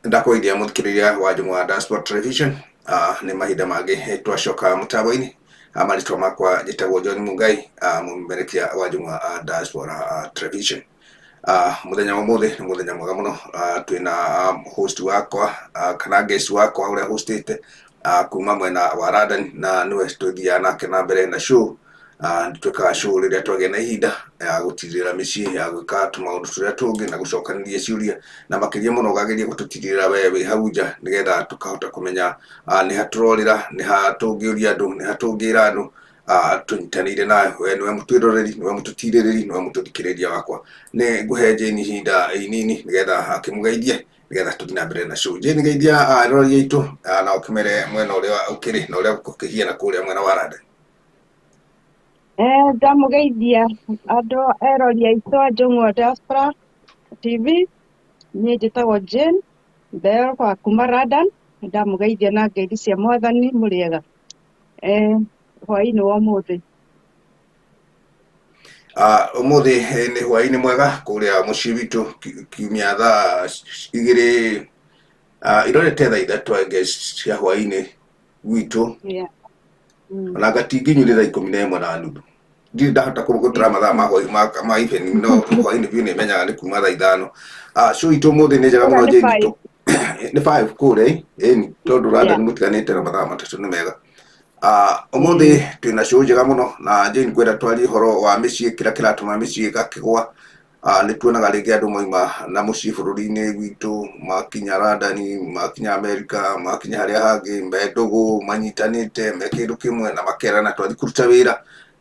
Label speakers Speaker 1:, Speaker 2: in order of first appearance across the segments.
Speaker 1: Ndakũgeithia mũthikĩrĩria wa Njũng'wa Diaspora Television. Nĩ mahinda mangĩ twacoka mũtambo-inĩ. Marĩtwa makwa njĩtagwo John Mungai, mũmemerekia wa Njũng'wa Diaspora Television. Mũthenya wa ũmũthĩ nĩ mũthenya mwega mũno. Twĩna host wakwa, kana guest wakwa ũrĩa hostĩte kuma mwena wa London, na nĩwe tũthiaga nake na mbere na show. Nĩ twĩkaga show rĩrĩa twagĩa na ihinda ya gũtirĩra mĩciĩ, ya gwĩka tũmaũndũ tũrĩa tũngĩ na gũcokanĩria ciũria, na makĩria mũno ũkageria gũtũtirĩra we wĩ hau nja, nĩgetha tũkahota kũmenya nĩ ha tũrorĩra, nĩ ha tũngĩũria andũ, nĩ ha tũngĩra andũ tũnyitanĩire nawe. We nĩwe mũtwĩroreri, nĩwe mũtũtirĩrĩri, nĩwe mũtũthikĩrĩria wakwa. Nĩ ngũhe Jane ihinda inini nĩgetha akĩmũgeithie, nĩgetha tũthiĩ na mbere na show. Jane, geithia arori aitũ, na ũkĩmere mwena ũrĩa ũkĩrĩ na ũrĩa gũkĩhiana kũrĩa mwena wa London.
Speaker 2: Ndamũgeithia andũ erori aitũ a Njũng'wa Diaspora TV. Niĩ njĩtagwo Jane Bell wa kuma London. Ndamũgeithia na ngeithi cia Mwathani. Mũrĩega hwaĩ-inĩ wa ũmũthĩ?
Speaker 1: Ũmũthĩ nĩ hwaĩ-inĩ mwega kũrĩa mũciĩ witũ, kiumia thaa 2 irorete thaa 3, I guess, cia hwaĩ-inĩ gwitũ. Ona ngatinginyurĩ thaa 11:30. Ndirĩ ndahota gũtara mathaa ma hwaĩ ma evening, no hwaĩ-inĩ biũ nĩ menyaga nĩ kuma thaa 5. Show itũ ũmũthĩ nĩ njega mũno.
Speaker 2: Nĩ
Speaker 1: Jane
Speaker 2: 5.
Speaker 1: Nĩ 5 kũrĩa, ĩni, tondũ London mũtiganĩte na mathaa 3, nĩ mega. Ũmũthĩ twĩna show njega mũno na Jane kwenda twarie ũhoro wa mĩciĩ, kĩrĩa kĩratũma mĩciĩ ĩgakĩgwa. Nĩ tuonaga rĩngĩ andũ mauma na mũciĩ bũrũri-inĩ gwitũ, makinya London, makinya America, makinya harĩa hangĩ, me ndũgũ, manyitanĩte, me kĩndũ kĩmwe, na makerana twathiĩ kũruta wĩra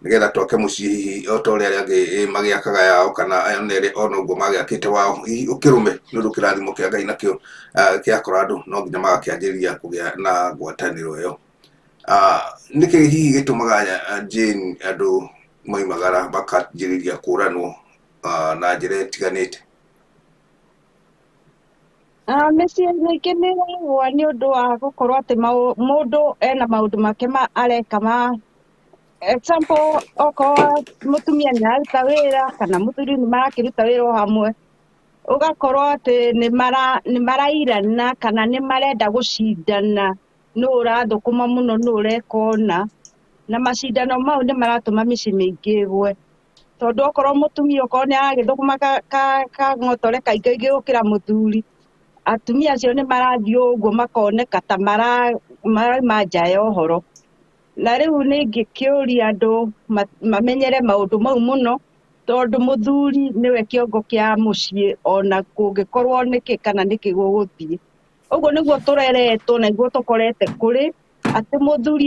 Speaker 1: nĩgetha twake mũciĩ, hihi o ta ũrĩa arĩa angĩ magĩakaga yao, kana ona ĩrĩa ona ũguo magĩakĩte wao, hihi ũkĩrũme nĩ ũndũ kĩrathimo kĩa Ngai nakĩo gĩakora andũ no nginya magakĩanjĩrĩria kũgĩa na ngwatanĩro ĩyo. Nĩkĩ hihi gĩtũmaga, Jane, andũ moimagara makanjĩrĩria kũranwo na njĩra ĩtiganĩte?
Speaker 2: Mĩciĩ mĩingĩ nĩ ĩragũa nĩ ũndũ wa gũkorwo atĩ mũndũ ena maũndũ make ma areka. Ma example, okorwo mũtumia nĩ araruta wĩra kana mũthuri nĩ marakĩruta wĩra o hamwe, ũgakorwo atĩ nĩ marairana kana nĩ marenda gũcindana, nũ ũrathũkũma mũno, nũ ũreka ũna, na macindano mau nĩ maratũma mĩciĩ mĩingĩ ĩgwe, tondũ okorwo mũtumia okorwo nĩ aragĩthũkũma kang'otore kaingĩ gũkĩra mũthuri, atumia acio nĩ marathiĩ ũguo makoneka ta marauma nja ya ũhoro. Na rĩu nĩ ingĩkĩũria andũ mamenyere maũndũ mau mũno, tondũ mũthuri nĩwe kĩongo kĩa mũciĩ, ona kũngĩkorwo nĩkĩ kana nĩkĩ gũgũthiĩ ũguo. Nĩguo tũreretwo na nĩguo tũkorete kũrĩ atĩ mũthuri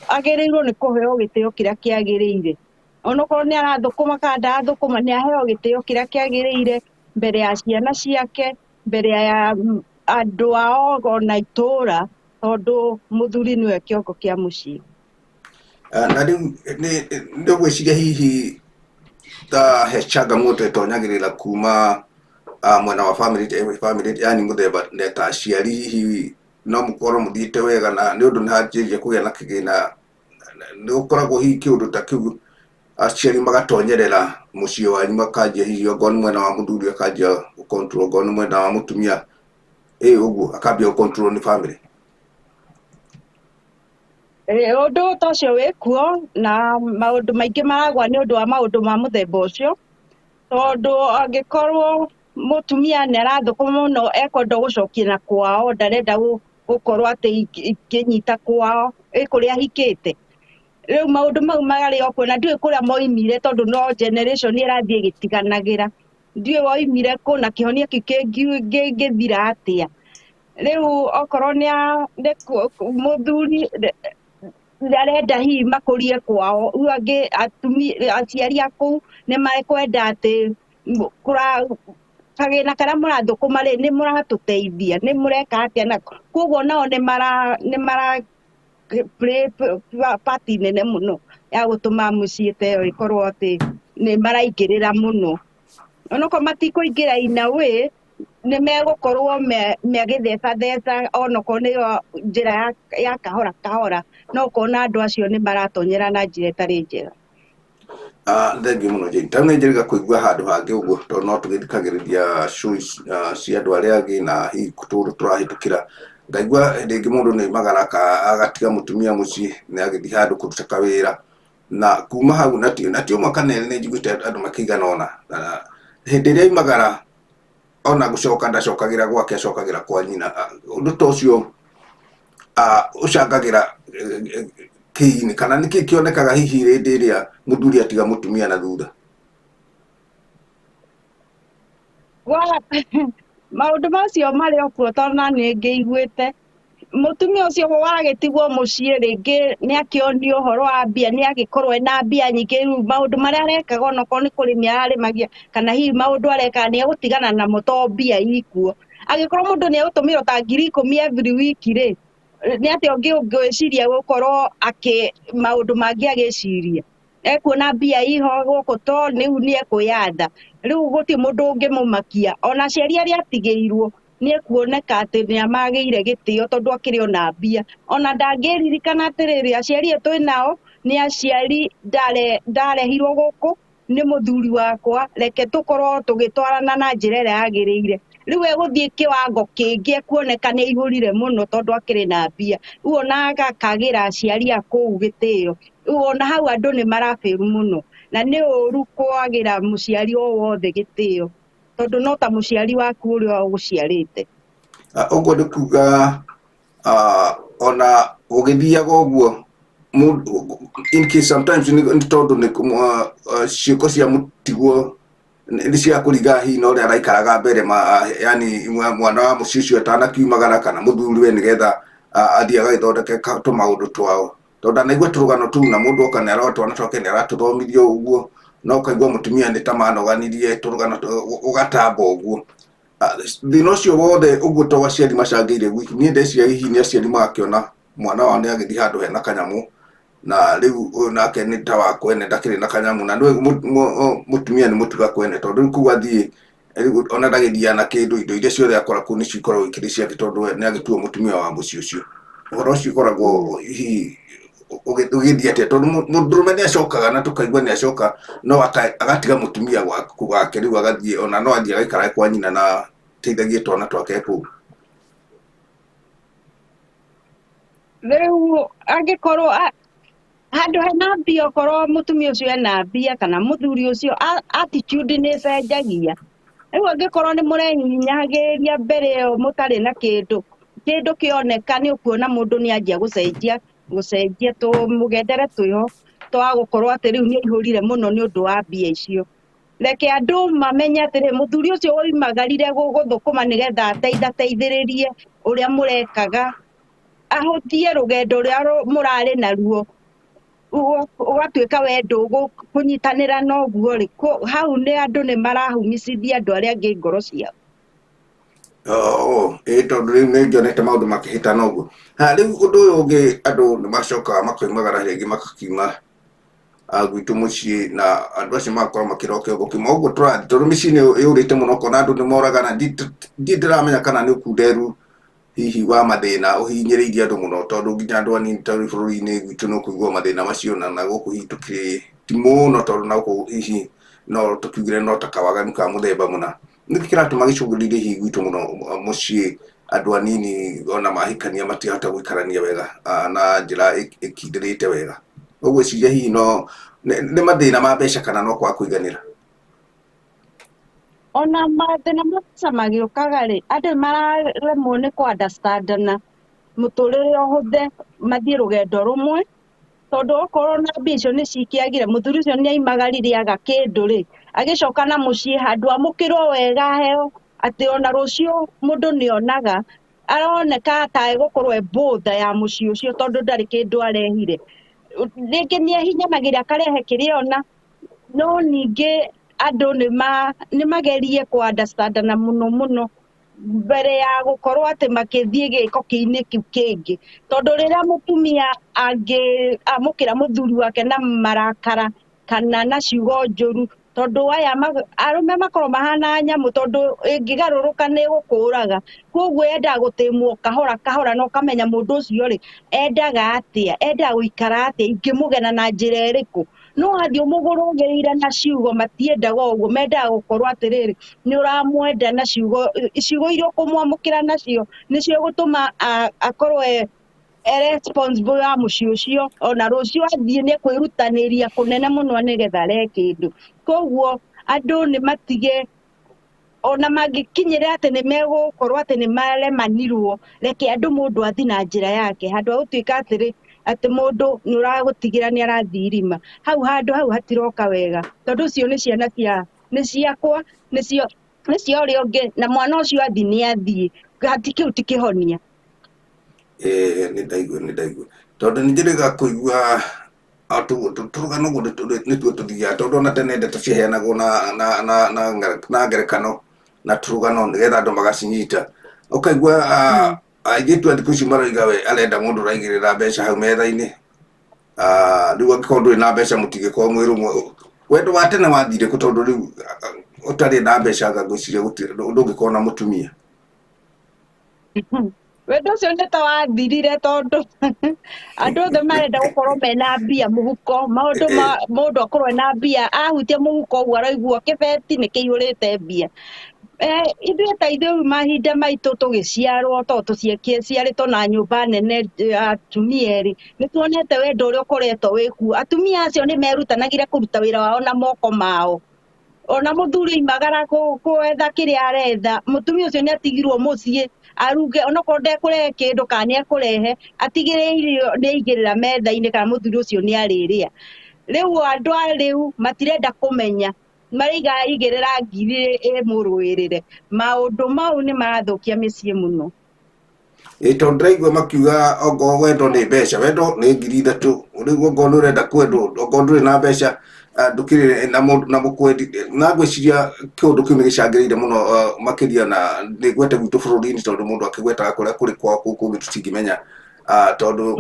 Speaker 2: agĩrĩirwo nĩ kũheo gĩtĩo kĩrĩa kĩagĩrĩire, onokorwo nĩ arathũkũma kana ndarathũkũma, nĩ aheo gĩtĩo kĩrĩa kĩagĩrĩire mbere ya ciana ciake, mbere ya andũ ao ona itũũra, tondũ mũthuri nĩwe kĩongo kĩa mũciĩ.
Speaker 1: Na rĩu nĩ ũgwĩciria hihi ta he changamoto ĩtonyagĩrĩra kuma mwena wa family, yani mũthemba nĩ ta aciari, hihi no mũkorwo mũthiĩte wega na nĩ ũndũ nĩ hanjĩrĩria kũgĩa na kĩgĩna, nĩ gũkoragwo hihi kĩũndũ ta kĩu, aciari magatonyerera mũciĩ wanyu, makanjia hihi okorwo nĩ mwena wa mũthuri akanjia gũ-control, okorwo nĩ mwena wa mũtumia ĩ ũguo akambia gũ-control nĩ family?
Speaker 2: Ũndũ ta ũcio wĩkuo, na maũndũ maingĩ maragwa nĩ ũndũ wa maũndũ ma mũthemba ũcio, tondũ angĩkorwo mũtumia nĩ arathũkũma mũno, ekwenda gũcokia na kwao, ndarenda gũkorwo atĩ ikĩnyita kwao ĩ kũrĩa ahikĩte. Rĩu maũndũ mau marĩ o kuo, na ndiũĩ kũrĩa moimire, tondũ no generation ĩrathiĩ ĩgĩtiganagĩra. Ndiũĩ woimire kũ na kĩhonia kĩu kĩngĩthira atĩa. Rĩu okorwo nĩ mũthuri nĩ arenda hihi makũrie kwao, rĩu angĩ atumia aciari a kũu nĩ mekwenda atĩ kagĩna karĩa mũrathũkũma rĩ, nĩ mũratũteithia, nĩ mũreka atĩa, na koguo nao nĩ mara play part nene mũno ya gũtũma mũciĩ ta ĩyo ĩkorwo atĩ nĩ maraingĩrĩra mũno. Onokorwo matikũingĩra in a way, nĩ megũkorwo magĩthecatheca, onokorwo nĩyo njĩra ya kahora kahora, no ũkona andũ acio nĩ maratonyera na njĩra ĩtarĩ njega.
Speaker 1: Thengiũ mũno Jane. Ta nĩ njĩrĩga kũigua handũ hangĩ ũguo tondũ no tũgĩthikagĩrĩria show cia andũ arĩa angĩ na hihi tũndũ tũrahĩtũkĩra ngaigua hĩndĩ ĩngĩ mũndũ nĩ aimagara agatiga mũtumia mũciĩ nĩ agĩthiĩ handũ kũruta kawĩra na kuma hau na ti ũmwe kana erĩ nĩ njiguĩte andũ makĩigana ũna na hĩndĩ ĩrĩa aimagara ona gũcoka ndacokagĩra gwake acokagĩra kwa nyina. Ũndũ ta ũcio ũcangagĩra kĩini kana nĩkĩ kĩonekaga hihi hĩndĩ ĩrĩa mũthuri atiga mũtumia na thutha?
Speaker 2: Maũndũ macio marĩ o kuo tondũ na niĩ ngĩiguĩte mũtumia ũcio wagĩtigwo mũciĩ rĩngĩ nĩ akĩonio ũhoro wa mbia, nĩ agĩkorwo ena mbia nyingĩ, rĩu maũndũ marĩa arekaga onokorwo nĩ kũrĩmia ararĩmagia kana hihi maũndũ arekaga nĩ egũtigana namo to mbia ikuo. Angĩkorwo mũndũ nĩ egũtũmĩrwo ta 10,000 every week rĩ, nĩ atĩa ũngĩ ũngĩciria gũkorwo akĩ maũndũ mangĩ agĩciria ekuona mbia iho gũkũ to rĩu nĩ ekwĩyatha, rĩu gũtirĩ mũndũ ũngĩmũmakia. Ona aciari arĩa atigĩirwo nĩ ekuoneka atĩ nĩ amagĩire gĩtĩo tondũ akĩrĩ ona mbia. Ona ndangĩririkana atĩrĩrĩ, aciari aya twĩ nao nĩ aciari ndarehirwo gũkũ nĩ mũthuri wakwa, reke tũkorwo tũgĩtwarana na njĩra ĩrĩa yagĩrĩire. Rĩu egũthiĩ kĩwango kĩngĩ ekuoneka nĩ aihũrire mũno tondũ akĩrĩ na mbia. Rĩu ona agakagĩra aciari a kũu gĩtĩo. Rĩu ona hau andũ nĩ marabĩru mũno na nĩ ũru kwagĩra mũciari o wothe gĩtĩo tondũ no ta mũciari waku ũrĩa ũgũciarĩte.
Speaker 1: Ũguo nĩ kuga ona gũgĩthiaga ũguo in case sometimes nĩ tondũ nĩ ciĩko cia mũtigwo nĩ cia kũringa hihi na ũrĩa araikaraga mbere yani mwana wa mũciĩ ũcio atanakiumagara kana mũthuri we nĩgetha athiĩ agagĩthondeke tũmaũndũ twao tondũ ndanaigua tũrũgano tũu na mũndũ oka nĩ arora twana twake nĩ aratũthomithia ũguo no ũkaigua mũtumia nĩ ta manoganirie tũrũgano ũgatamba ũguo. Thĩna ũcio wothe ũguo to aciari macangĩire gwiki niĩ ndeciria hihi nĩ aciari magakĩona mwana wao nĩ agĩthiĩ handũ hena kanyamũ na rĩu ũyũ nake nĩ ta wa kwene ndakĩrĩ na kanyamũ na nĩwe mũtumia nĩ mũtiga kwene tondũ rĩu kũu athiĩ rĩu ona ndagĩthiaga na kĩndũ indo iria ciothe akora kũu nĩcio ikoragwo ikĩrĩ ciake tondũ nĩ agĩtuo mũtumia wa mũciĩ ũcio. Ũhoro ũcio ũkoragwo hihi ũgĩthiĩ atĩa tondũ mũndũrũme nĩ acokaga na tũkaigua nĩ acoka no agatiga mũtumia wake rĩu agathiĩ ona no athiĩ agaikara kwa nyina na teithagie twana twake kũu.
Speaker 2: Rĩu angĩkorwo handũ hena mbia okorwo mũtumia ũcio ena mbia kana mũthuri ũcio attitude nĩ ĩcenjagia. Rĩu angĩkorwo nĩ mũrenyinyagĩria mbere ĩyo mũtarĩ na kĩndũ, kĩndũ kĩoneka nĩ ũkuona mũndũ nĩ anjia gũcenjia gũcenjia tũmũgendere twĩho twa gũkorwo atĩ rĩu nĩ aihũrire mũno nĩ ũndũ wa mbia icio. Reke andũ mamenye atĩrĩ mũthuri ũcio woimagarire gũthũkũma nĩgetha ateithateithĩrĩrie ũrĩa mũrekaga, ahũthie rũgendo rũrĩa mũrarĩ naruo ũgatuĩka we ndũgũkũnyitanĩra na ũguo rĩ, hau nĩ andũ nĩ marahumicithia andũ arĩa angĩ ngoro ciao.
Speaker 1: Ĩ tondũ rĩu nĩ ngĩonete maũndũ makĩhĩtana ũguo. Ha rĩu ũndũ ũyũ ũngĩ andũ nĩ macokaga makoimagara rĩngĩ makakiuma gwitũ mũciĩ na andũ acio magakorwo makĩroka gũkiuma ũguo tũrathiĩ tondũ mĩciĩ nĩ yũrĩte mũno ũkona andũ nĩ moragana ndirĩ ndĩramenya kana nĩ ũkunderu hihi wa mathĩna ũhinyĩrĩirie andũ mũno tondũ nginya andũ anini ta rĩu bũrũri-inĩ gwitũ nĩ ũkũigua mathĩna macio na gũkũ hihi tũkĩrĩ ti mũno tondũ na gũkũ hihi no tũkiugire no ta kawaganu ka mũthemba mũna. Nĩkĩ kĩratũma gĩcũngĩrĩrie hihi gwitũ mũno mũciĩ andũ anini ona mahikania matirahota gũikarania wega na njĩra ĩkindĩrĩte wega. Ũgwĩciria hihi no nĩ mathĩna ma mbeca kana no kwaga kũiganĩra?
Speaker 2: Ona mathĩna ma mbeca magĩũkaga rĩ, andũ mararemwo nĩ kũ understandana mũtũrĩre ũhũthe mathiĩ rũgendo rũmwe tondũ okorwo na mbia icio nĩ cikĩagire mũthuri ũcio nĩ aimagarire aga kĩndũ rĩ, agĩcoka na mũciĩ handũ amũkĩrwo wega aheo atĩ ona rũciũ mũndũ nĩ onaga aroneka ta egũkorwo e bother ya mũciĩ ũcio tondũ ndarĩ kĩndũ arehire. Rĩngĩ nĩ ehinyanagĩria akarehe kĩrĩa ona no ningĩ andũ nĩ magerie kũ understandana mũno mũno mbere ya gũkorwo atĩ makĩthiĩ gĩko kĩinĩ kĩu kĩngĩ tondũ rĩrĩa mũtumia angĩamũkĩra mũthuri wake na marakara kana na ciugo njũru tondũ aya arũme makorwo mahana nyamũ tondũ ĩngĩgarũrũka nĩ ĩgũkũraga koguo yendaga gũtĩmwo kahora kahora na ũkamenya mũndũ ũcio rĩ endaga atĩa, endaga gũikara atĩa, ingĩmũgena na njĩra ĩrĩkũ. No wathiĩ ũmũgũrũgĩrĩire na ciugo matiendaga ũguo, mendaga gũkorwo atĩrĩrĩ nĩ ũramwenda na ciugo, ciugo iria ũkũmwamũkĩra nacio nĩcio gũtũma akorwo e responsible ya mũciĩ ũcio, ona rũciũ athiĩ nĩ kwĩrutanĩria kũnene mũno nĩgetha arehe kĩndũ. Koguo andũ nĩ matige ona mangĩkinyĩra atĩ nĩ megũkorwo atĩ nĩ maremanirwo, reke andũ mũndũ athiĩ na njĩra yake, handũ ha gũtuĩka atĩrĩ atĩ mũndũ nĩ ũragũtigĩra nĩ arathiĩ irima. Hau handũ hau hatiroka wega, tondũ ũcio nĩ ciana cia nĩ ciakwa, nĩcio nĩcio ũrĩa ũngĩ, na mwana ũcio athiĩ nĩ athiĩ, hati kĩu ti kĩhonia.
Speaker 1: Nĩ ndaigua, nĩ ndaigua tondũ nĩ njĩrĩga kũigua tũrũgano ũguo nĩtuo tũthiaga, tondũ ona tene ndeto ciaheanagwo na ngerekano na tũrũgano nĩgetha andũ magacinyita. Ũkaigua airĩtu a thikũ ici maroiga we arenda mũndũ ũraigĩrĩra mbeca hau metha-inĩ, rĩu angĩkorwo ndũrĩ na mbeca mũtingĩkorwo mwĩ rũmwe. Wendo wa tene wathire kũ? Tondũ rĩu ũtarĩ na mbeca anga ngwĩciria ndũngĩkorwo na mũtumia.
Speaker 2: Wendo ũcio nĩ ta wathirire tondũ andũ othe marenda gũkorwo mena mbia mũhuko, maũndũ ma mũndũ akorwo ena mbia, ahutia mũhuko ũguo araigua kĩbeti nĩ kĩihũrĩte mbia. Ithuĩ ta ithuĩ mahinda maitũ tũgĩciarwo to tũciarĩtwo na nyũmba nene atumia erĩ, nĩ tuonete wendo ũrĩa ũkoretwo wĩkuo. Atumia acio nĩ merutanagĩria kũruta wĩra wao na moko mao. Ona mũthuri oimagara gwetha kĩrĩa aretha, mũtumia ũcio nĩ atigirwo mũciĩ aruge, onokorwo ndekũrehe kĩndũ kana nĩ ekũrehe, atigĩrĩre irio nĩ aigĩrĩra metha-inĩ kana mũthuri ũcio nĩ arĩrĩa. Rĩu andũ a rĩu matirenda kũmenya, maraiga aigĩrĩra ngiri ĩmũrũĩrĩre. Maũndũ mau nĩ marathũkia mĩciĩ mũno.
Speaker 1: Tondũ ndĩraigua makiuga ongorwo wendo nĩ mbeca, wendo nĩ 3,000, rĩu ongorwo nĩ ũrenda kwendwo, ongorwo ndũrĩ na mbeca ndũkĩrĩ na mũndũ na mũkwendi. Na ngwĩciria kĩũndũ kĩu nĩ gĩcangĩrĩire mũno makĩria na nĩ gwete gwitũ bũrũri-inĩ, tondũ mũndũ akĩgwetaga kũrĩa kũrĩ kwao kũu kũngĩ tũtingĩmenya, tondũ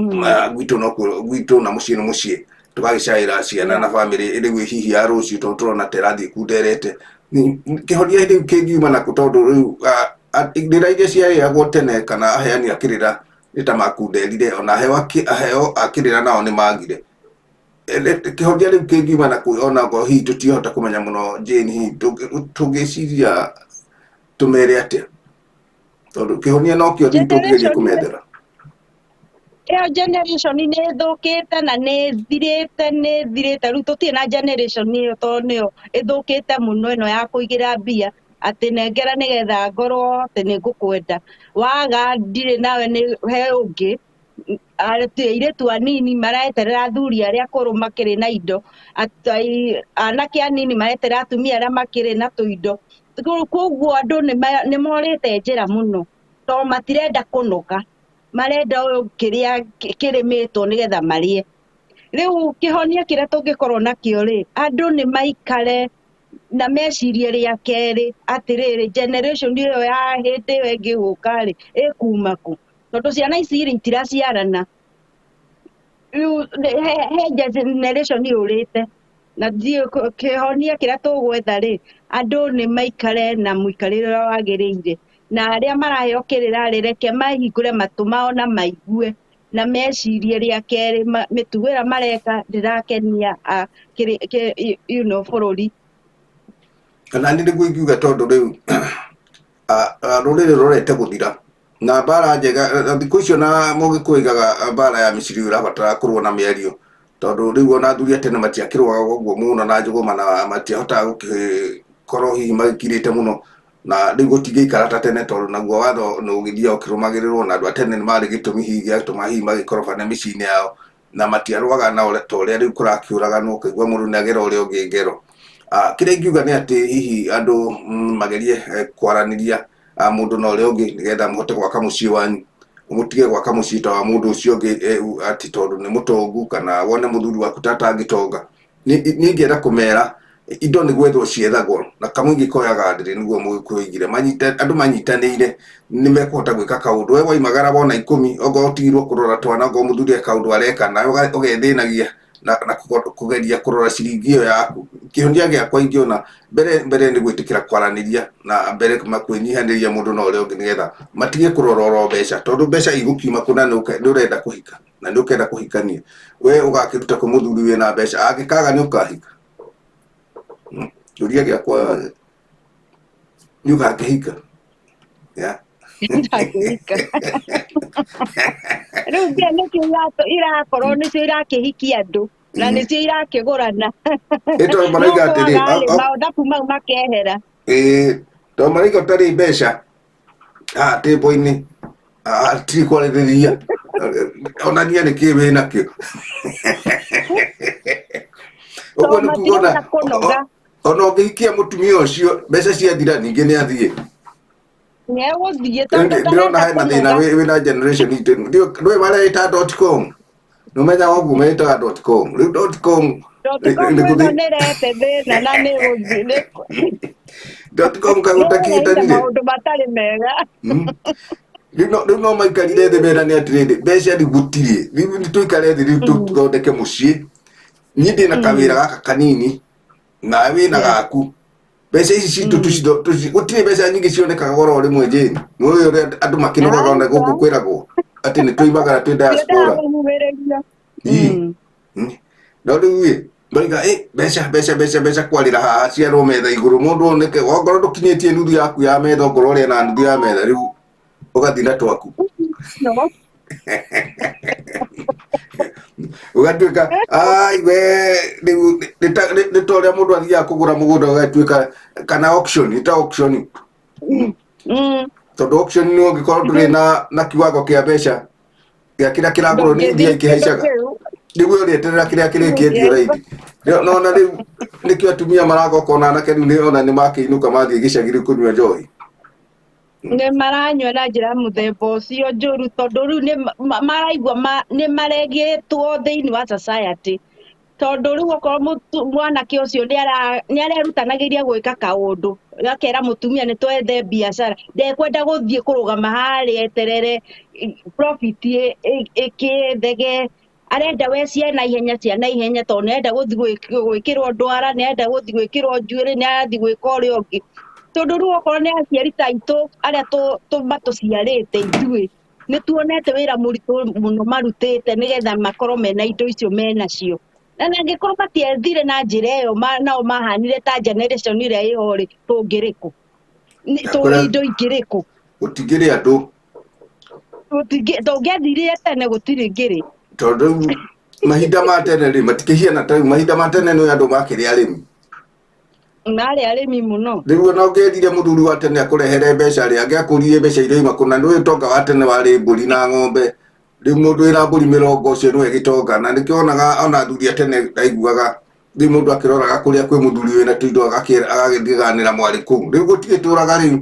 Speaker 1: gwitũ no gwitũ na mũciĩ nĩ mũciĩ, tũgagĩcaĩra ciana na bamĩrĩ rĩu hihi ya rũciũ, tondũ tũrona ta ĩrathiĩ kunderete. Kĩhonia rĩu kĩngiuma nakũ? Tondũ rĩu irĩra iria ciarĩagwo tene kana aheani a kĩrĩra nĩ ta makunderire, ona aheo a kĩrĩra nao nĩ magire. Kĩhonia rĩu kĩngiuma nakũ? Ona okorwo hihi tũtiahota kũmenya mũno, Jane, hihi tũngĩciria tũmere atĩa? Tondũ kĩhonia no kĩo rĩu tũngĩgeria kũmethera.
Speaker 2: Ĩyo generation nĩ ĩthũkĩte na nĩ ĩthirĩte, nĩ ĩthirĩte. Rĩu tũtirĩ na generation ĩyo tondũ nĩyo ĩthũkĩte mũno, ĩno ya kũigĩra mbia atĩ nengera nĩgetha ngorwo atĩ nĩ ngũkwenda, waga ndirĩ nawe nĩ he ũngĩ. Airĩtu anini mareterera athuri arĩa akũrũ makĩrĩ na indo, anake anini mareterera atumia arĩa makĩrĩ na tũindo. Koguo andũ nĩ morĩte njĩra mũno, tondũ matirenda kũnoga, marenda kĩrĩa kĩrĩmĩtwo nĩgetha marĩe. Rĩu kĩhonia kĩrĩa tũngĩkorwo nakĩo rĩ, andũ nĩ maikare na mecirie rĩa kerĩ atĩrĩrĩ, generation ĩyo ya hĩndĩ ĩyo ĩngĩ gũka rĩ, ĩkuma kũ? Tondũ ciana ici rĩ itiraciarana. Rĩu he generation yũrĩte, na ndiũĩ kĩhonia kĩrĩa tũgwetha rĩ, andũ nĩ maikare na mũikarĩre ũrĩa wagĩrĩire, na arĩa maraheo kĩrĩra rĩ, reke mahingũre matũ mao na maigue na mecirie rĩa kerĩ, mĩtugo ĩrĩa mareka ndĩrakenia bũrũri.
Speaker 1: Kana nĩ nĩguo ingiuga, tondũ rĩu rũrĩrĩ rũrorete gũthira na mbara njega thikũ icio, na mũgĩkũyũ oigaga mbara ya mĩcirio ĩrabatara kũrũa na mĩario, tondũ rĩu ona athuri a tene matiakĩrũaga ũguo mũno na njũgũma, na matiahotaga gũgĩkorwo hihi magĩkirĩte mũno, na rĩu gũtingĩikara ta tene, tondũ naguo watho nĩ ũgĩthiaga ũkĩrũmagĩrĩrwo, na andũ a tene nĩ marĩ gĩtũmi hihi gĩatũma hihi magĩkorobane mĩciĩ-inĩ yao, na matiarũaga na ta ũrĩa rĩu kũrakĩũraganwo, ũkaigua mũndũ nĩ agera ũrĩa ũngĩ ngero. Kĩrĩa ingiuga nĩ atĩ hihi andũ magerie kwaranĩria mũndũ na ũrĩa ũngĩ nĩgetha mũhote gwaka mũciĩ wanyu, mũtige gwaka mũciĩ ta wa mũndũ ũcio ũngĩ atĩ tondũ nĩ mũtongu, kana wone mũthuri waku ta atangĩtonga. Niĩ ingĩenda kũmera indo nĩ gwethwo ciethagwo, na kamũingĩ koyaga ndĩrĩ, nĩguo mũgĩkũyũ oigire. Andũ manyitanĩire nĩ mekũhota gwĩka kaũndũ. We waimagara wona 10, okorwo ũtigirwo kũrora twana, okorwo mũthuri e kaũndũ areka, nawe ũgethĩnagia na kũgeria kũrora ciringi ĩyo yaku. Kĩhonia gĩakwa ingĩona mbere mbere nĩ gwĩtĩkĩra kwaranĩria na mbere kwĩnyihanĩria mũndũ na ũrĩa ũngĩ, nĩgetha matige kũrora oro mbeca, tondũ mbeca igũkiuma kũna nĩ ũrenda kũhika na nĩ ũkenda kũhikania, we ũgakĩruta kwĩ mũthuri wĩna mbeca, angĩkaga nĩ ũkahika. Kĩũria gĩakwa nĩ ũgakĩhika? Yeah.
Speaker 2: Ndangĩhika. Rĩu mbia nĩcio irakorwo nĩcio irakĩhikia andũ na nĩcio irakĩgũrana.
Speaker 1: Ĩ tondũ
Speaker 2: No
Speaker 1: marauga atĩrĩ,
Speaker 2: kwaga rĩ, maũthabu mau makehera.
Speaker 1: Ĩĩ, tondũ marauga ũtarĩ mbeca haha tĩmbo-inĩ hatirĩ kwarĩrĩria, onania nĩ kĩĩ wĩnakĩo. Ũguo
Speaker 2: Tondũ
Speaker 1: nĩ kuga ona
Speaker 2: matirenda kũnoga.
Speaker 1: Ona ũngĩhikia mũtumia ũcio, mbeca ciathira ningĩ nĩ athiĩ.
Speaker 2: Nĩegũthiĩ tondũ
Speaker 1: Ndĩrona
Speaker 2: ndarenda
Speaker 1: hena thĩna
Speaker 2: kũnoga.
Speaker 1: Wĩna generation itũ ndĩũĩ marĩa ĩta dot com, nĩũmenyaga ũguo metaga dot com, rĩu dot com
Speaker 2: Dot com
Speaker 1: nĩ
Speaker 2: ĩno
Speaker 1: gũthiĩ
Speaker 2: nĩrete thĩna na nĩgũthiĩ
Speaker 1: dot com
Speaker 2: nĩĩreheire
Speaker 1: kagũtakihitanire.
Speaker 2: Maũndũ matarĩ mega.
Speaker 1: Rĩu no maikarire thĩ merane atĩrĩrĩ, mbeca rĩu gũtirĩ, rĩu nĩ tũikare thĩ rĩu tũthondeke mũciĩ, niĩ ndĩna kawĩra gaka kanini nawe wĩna gaku, mbeca ici citũ gũtirĩ mbeca nyingĩ cionekaga goro rĩmwe. Jane, nĩũĩ ũrĩa andũ makĩnogaga ona gũkũ kwĩragwo atĩ nĩ tũimagara twĩ diaspora.
Speaker 2: Ndiendaga kũhuhĩrĩria.
Speaker 1: Ii. No rĩu ĩ marauga ĩ mbeca mbeca mbeca mbeca kwarĩra haha ciarwo metha igũrũ, mũndũ oneke ongorwo ndũkinyĩtie nuthu yaku ya metha, ongorwo ũrĩa na nuthu ya metha rĩu ũgathiĩ na twaku.
Speaker 2: No.
Speaker 1: Ũgatuĩka ai we rĩu nĩ ta ũrĩa mũndũ athiaga kũgũra mũgũnda ũgatuĩka kana auction, nĩ ta auction. Tondũ auction nĩ ũngĩkorwo ndũrĩ na kiwango kĩa mbeca gĩa kĩrĩa kĩragũrwo nĩ
Speaker 2: Ndũngĩthiĩ
Speaker 1: ithiĩ
Speaker 2: kĩndũ
Speaker 1: ikĩhaicaga
Speaker 2: kĩu.
Speaker 1: Rĩu we ũrĩeterera kĩrĩa kĩrĩkĩendio raithi. No na rĩu nĩkĩo atumia maragoka ona anake rĩu nĩ ona nĩ makĩinũka mathiĩ gĩcagi rĩu kũnyua njohi.
Speaker 2: Nĩ maranyua na njĩra ya mũthemba ũcio njũru, tondũ rĩu nĩ maraigua nĩ maregĩtwo thĩinĩ wa society, tondũ rĩu okorwo mwanake ũcio nĩ arerutanagĩria gwĩka kaũndũ, gakera mũtumia nĩ twethe biacara, ndekwenda gũthiĩ kũrũgama harĩa eterere profit ĩkĩthege, arenda we cia naihenya cia naihenya, tondũ nĩ arenda gũthiĩ gwĩkĩrwo ndwara, nĩ arenda gũthiĩ gwĩkĩrwo njuĩrĩ, nĩ arathiĩ gwĩka ũrĩa ũngĩ, tondũ rĩu okorwo nĩ aciari ta aitũ arĩa matũciarĩte ithuĩ, nĩ tuonete wĩra mũritũ mũno marutĩte nĩgetha makorwo mena indo icio menacio, na angĩkorwo matiethire na njĩra ĩyo nao mahanire ta generation ĩrĩa ĩho rĩ, tũngĩrĩ kũ? Indo ingĩrĩ kũ?
Speaker 1: Gũtingĩrĩ andũ.
Speaker 2: Tũngĩathirire tene, gũtirĩ ngĩrĩ.
Speaker 1: Tondũ rĩu mahinda ma tene rĩ matikĩhiana ta rĩu. Mahinda ma tene nĩ andũ makĩrĩ arĩmi.
Speaker 2: Marĩ arĩmi mũno.
Speaker 1: Rĩu ona ũngĩerire mũthuri wa tene akũrehere mbeca rĩ, angĩakũririe mbeca iria ima kũna, nĩũĩ ũtonga wa tene warĩ mbũri na ng'ombe. Rĩu mũndũ wĩna mbũri 20 ũcio nĩwe gĩtonga, na nĩkĩo wonaga ona athuri a tene ndaiguaga rĩu mũndũ akĩroraga kũrĩa kwĩ mũthuri wĩna tũindo agagĩthiganĩra mwarĩ kũu. Rĩu gũtigĩtũraga rĩu.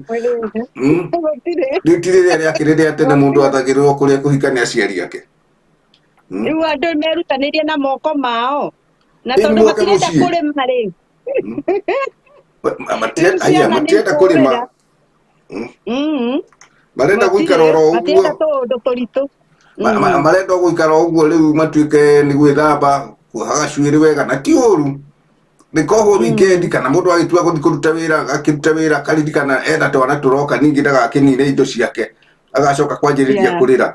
Speaker 2: Gũtirĩ.
Speaker 1: Rĩu ti rĩrĩa rĩakĩrĩ rĩa tene mũndũ athagĩrĩrwo kũrĩa kũhika nĩ aciari ake.
Speaker 2: Rĩu andũ merutanĩrie na moko mao na
Speaker 1: Rĩu
Speaker 2: tondũ
Speaker 1: moke
Speaker 2: matirenda
Speaker 1: mũciĩ.
Speaker 2: kũrĩma rĩ. Rĩu
Speaker 1: Aya,
Speaker 2: ciana nĩ
Speaker 1: matienda kũrĩma.
Speaker 2: ikũrĩra.
Speaker 1: Marenda gũikara oro ũguo.
Speaker 2: Matienda tũũndũ tũritũ.
Speaker 1: Marenda gũikara o ũguo rĩu matuĩke nĩ gwĩthamba kuoha gacuĩrĩ wega, na ti ũru nĩ kohwo weekend kana mũndũ agĩtua gũthiĩ kũruta wĩra, akĩruta wĩra akaririkana ena twana tũroka, ningĩ ndagakĩnine indo ciake, agacoka kwanjĩrĩria kũrĩra.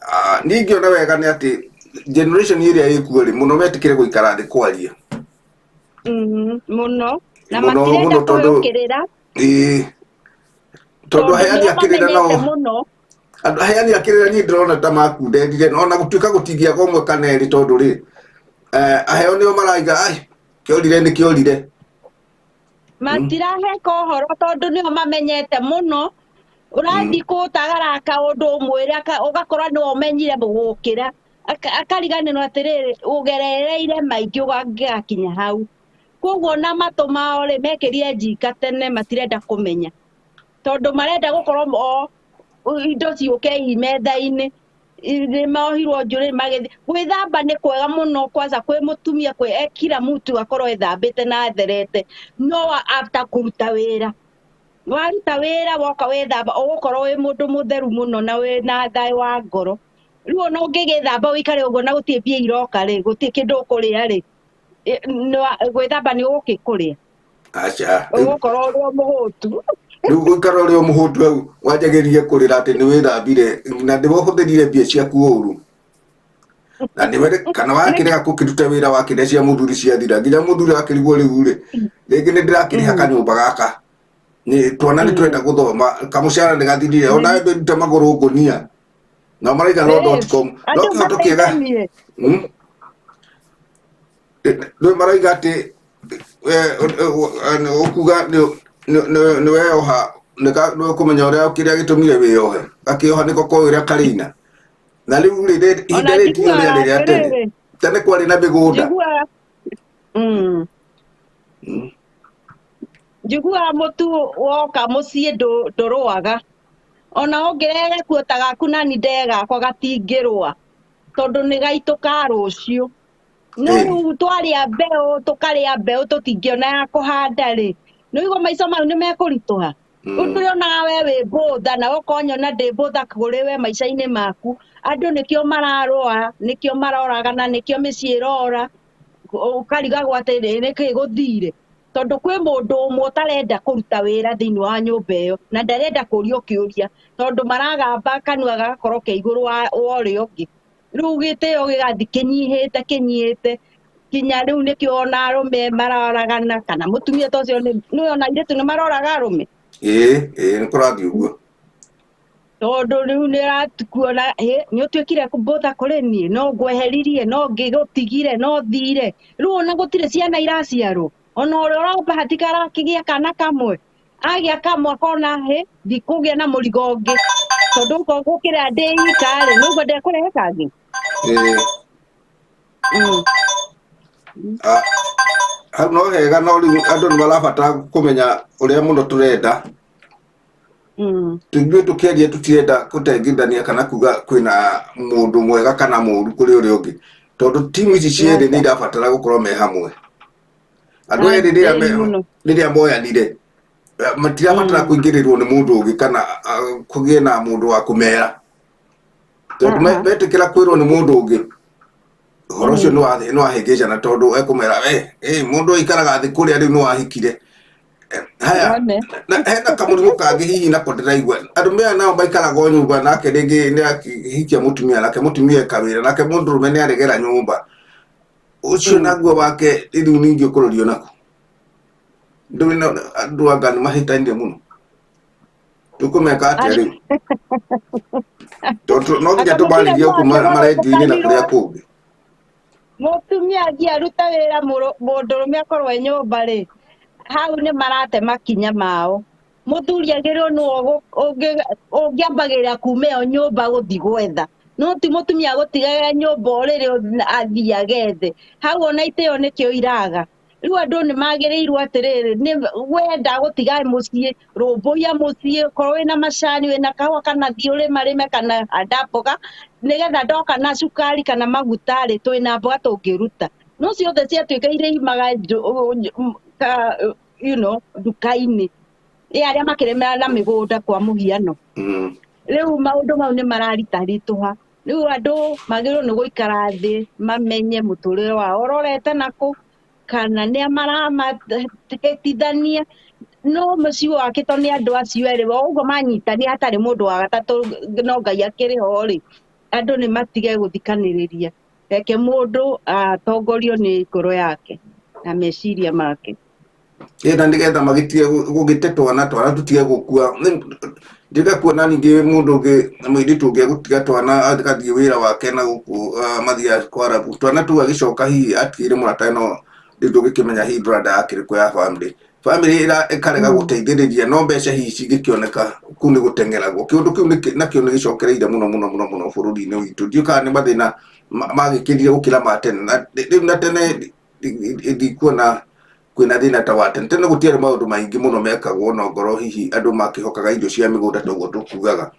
Speaker 1: Ah, niĩ ingĩona wega nĩ atĩ generation ĩrĩa ĩkuo rĩ mũno metĩkĩre gũikara thĩ kwaria.
Speaker 2: Mũno na
Speaker 1: Mũno,
Speaker 2: matirenda
Speaker 1: mũno tondũ
Speaker 2: kũheo kĩrĩra.
Speaker 1: Ĩĩ, tondũ
Speaker 2: Tondũ
Speaker 1: aheani
Speaker 2: nĩo
Speaker 1: a kĩrĩra
Speaker 2: mamenyete
Speaker 1: nao
Speaker 2: mũno.
Speaker 1: Andũ aheani a kĩrĩra niĩ ndĩrona ta makunderire, ona gũtuĩka gũtingĩaga ũmwe kana erĩ, tondũ rĩ aheo nĩo maraiga ai kĩorire nĩ kĩorire.
Speaker 2: Matiraheka ũhoro tondũ nĩo mamenyete mũno. Ũrathiĩ kũtagara kaũndũ ũmwĩre ũgakora nĩwe ũmenyire gũkĩra. Akariganĩrwo atĩrĩrĩ ũgerereire maingĩ ũgangĩgakinya hau, koguo na matũ mao rĩ mekĩrire njika tene, matirenda kũmenya tondũ marenda gũkorwo o indo ciũke i metha-inĩ. Nĩ mohirwo njũrĩ magĩthiĩ gwĩthamba. Nĩ kwega mũno kwanza kwĩ mũtumia kwĩ kila mtu akorwo ethambĩte na atherete, no after kũruta wĩra, waruta wĩra woka wĩthamba, ũgũkorwo wĩ mũndũ mũtheru mũno na wĩna thayũ wa ngoro. Rĩu ona ũngĩgĩthamba ũikare ũguo na gũtirĩ mbia iroka rĩ, gũtirĩ kĩndũ ũkũrĩa rĩ, gwĩthamba nĩ ũgũkĩkũrĩa.
Speaker 1: Aca.
Speaker 2: Ũgũkorwo ũrĩ o mũhũtu.
Speaker 1: Rĩu gũikara ũrĩ o mũhũtu hau wanjagĩrĩrie kũrĩra atĩ nĩ wĩthambire na nĩwe ũhũthĩrire mbia ciaku ũru. Na nĩwe kana wakĩrega gũkĩruta wĩra wakĩrĩa cia mũthuri ciathira nginya mũthuri akĩrigwo rĩu rĩ, rĩngĩ nĩ ndĩrakĩrĩha kanyũmba gaka. Nĩ twana nĩ tũrenda gũthoma, kamũcara nĩ gathirire, ona ndĩrute magũrũ ngũnia. Na maraiga no dot com. No
Speaker 2: Andũ
Speaker 1: kĩhoto kĩega.
Speaker 2: mateithanie.
Speaker 1: Rĩu maraiga atĩ ũkuga nĩ weyoha nĩ ũkũmenya ũrĩa kĩrĩa gĩtũmire wĩyohe. Gakĩoha nĩko koĩ ũrĩa karĩina. Na rĩu rĩ,
Speaker 2: Ona
Speaker 1: ihinda rĩrĩ ti
Speaker 2: njiguaga
Speaker 1: rĩarĩ rĩa tene.
Speaker 2: atĩrĩrĩ,
Speaker 1: Tene kwarĩ na mĩgũnda.
Speaker 2: njiguaga njiguaga mũtu woka mũciĩ ndũrũaga. Ona ũngĩrehe gakuo ta gaku nani ndee gakwa gatingĩrũa tondũ nĩ gaitũ ka rũciũ. No rĩu twarĩa mbeũ tũkarĩa mbeũ tũtingĩona ya kũhanda rĩ, nĩ ũigua maica mau nĩ mekũritũha. Rĩu ndĩronaga we wĩ mbũtha na ũkonyona ndĩ mbũtha kũrĩ we maica-inĩ maku. Andũ nĩkĩo mararũa, nĩkĩo maroragana, nĩkĩo mĩciĩ ĩrora, ũkarigagwo atĩ nĩkĩ gũthire. Tondũ kwĩ mũndũ ũmwe ũtarenda kũruta wĩra thĩinĩ wa nyũmba ĩyo na ndarenda kũrio kĩũria tondũ maragamba kanua gagakorwo ke igũrũ wa ũrĩa ũngĩ. Rĩu gĩtĩo gĩgathiĩ kĩnyihĩte kĩnyihĩte kinya rĩu nĩkĩo ona arũme maroragana kana mũtumia ta ũcio nĩ ona airĩtu nĩ maroraga arũme.
Speaker 1: Ĩĩ, ĩĩ, nĩ kũrathiĩ ũguo.
Speaker 2: Tondũ rĩu nĩ ũrakuona nĩ ũtuĩkire mbũtha kũrĩ niĩ, no ngweheririe, no ngĩgũtigire, no thire. Rĩu ona gũtirĩ ciana iraciarwo. Ona ũrĩa ũrabahatika arakĩgĩa kana kamwe. Agĩa kamwe akona hĩ, ndikũgĩa na mũrigo ũngĩ. Tondũ okorwo gũkĩra ndĩ ika rĩ, nĩ ũguo ndekũrehe kangĩ.
Speaker 1: Hau no hega, no rĩu andũ nĩ marabatara kũmenya ũrĩa mũno tũrenda. Ithuĩ tũkĩaria tũtirenda kũtengithania kana kuga kwĩna mũndũ mwega kana mũũru kũrĩ ũrĩa ũngĩ. Tondũ timu ici cierĩ nĩ irabatara gũkorwo me hamwe. Andũ erĩ rĩrĩa moyanire matirabatara kũingĩrĩrwo nĩ mũndũ ũngĩ kana kũgĩe na mũndũ wa kũmera. Tondũ metĩkĩra kwĩrwo nĩ mũndũ ũngĩ, ũhoro ũcio nĩ wahĩngĩcana tondũ ekũmera mũndũ aikaraga thĩ kũrĩa rĩu nĩ wahikire. Haya, hena kamũrimũ kangĩ hihi nako ndĩraigua. Andũ maya nao maikaraga o nyũmba nake rĩngĩ nĩ akihikia mũtumia nake mũtumia eka wĩra nake mũndũrũme nĩ aregera nyũmba. Ũcio naguo wake rĩu ningĩ ũkũrorio naku. Andũ anga nĩ mahĩtanire mũno. Tũkũmeka atĩa rĩu? Tondũ no nginya tũmarĩrie gũkũ marendio-inĩ na kũrĩa kũngĩ.
Speaker 2: Mũtumia athiĩ aruta wĩra mũndũrũme akorwo e nyũmba rĩ, hau nĩ marate makinya mao. Mũthuri agĩrĩirwo nĩwe ũngĩambagĩrĩra kuma ĩyo nyũmba gũthiĩ gwetha. No ti mũtumia gũtigaga nyũmba o rĩrĩ athiĩ agethe. Hau ona itĩo nĩkĩo iraga. Rĩu andũ nĩ magĩrĩirwo atĩrĩrĩ, nĩ wenda gũtiga mũciĩ, rũmbũiya mũciĩ, korwo wĩna macani, wĩna kahũa kana thiĩ ũrĩmarĩme kana handa mboga, nĩgetha ndoka na cukari kana maguta rĩ, twĩna mboga tũngĩruta. No ciothe ciatuĩka irĩimaga nduka-inĩ. Ĩ arĩa makĩrĩmĩra na mĩgũnda kwa mũhiano. Rĩu maũndũ mau nĩ mararitaritũha. Rĩu andũ magĩrĩirwo nĩ gũikara thĩ mamenye mũtũrĩre wao ũrorete nakũ, kana nĩa maramatĩtithania. No mũciĩ wakĩtwo nĩ andũ acio erĩ, o ũguo manyitania hatarĩ mũndũ wa gatatũ no Ngai akĩrĩ ho rĩ, andũ nĩ matige gũthikanĩrĩria. Reke mũndũ atongorio nĩ ngoro yake na meciria make.
Speaker 1: Ĩ na nĩgetha magĩtige gũgĩte twana, twana tũtige gũkua. Ndiga kuona ningĩ mũndũ ũngĩ mũirĩtu ũngĩ egũtiga twana agathiĩ wĩra wake na gũkũ mathiaga kwarabu. Twana tũu agĩcoka hihi atigĩire mũrata no rĩu ndũngĩkĩmenya hihi brother akĩrĩ kũ ya family. Family ĩkarega gũteithĩrĩria no mbeca hihi cingĩkĩoneka kũu nĩ gũteng'eragwo. Kĩũndũ kĩu nakĩo nĩ gĩcokereire mũno mũno mũno mũno bũrũri-inĩ witũ. Ndiũĩ kana nĩ mathĩna magĩkĩrire gũkĩra ma tene. Na rĩu na tene ndikuona kwĩna thĩna ta wa tene. Tene gũtiarĩ maũndũ maingĩ mũno mekagwo no ngorwo hihi andũ makĩhokaga irio cia mĩgũnda ta ũguo tũkugaga.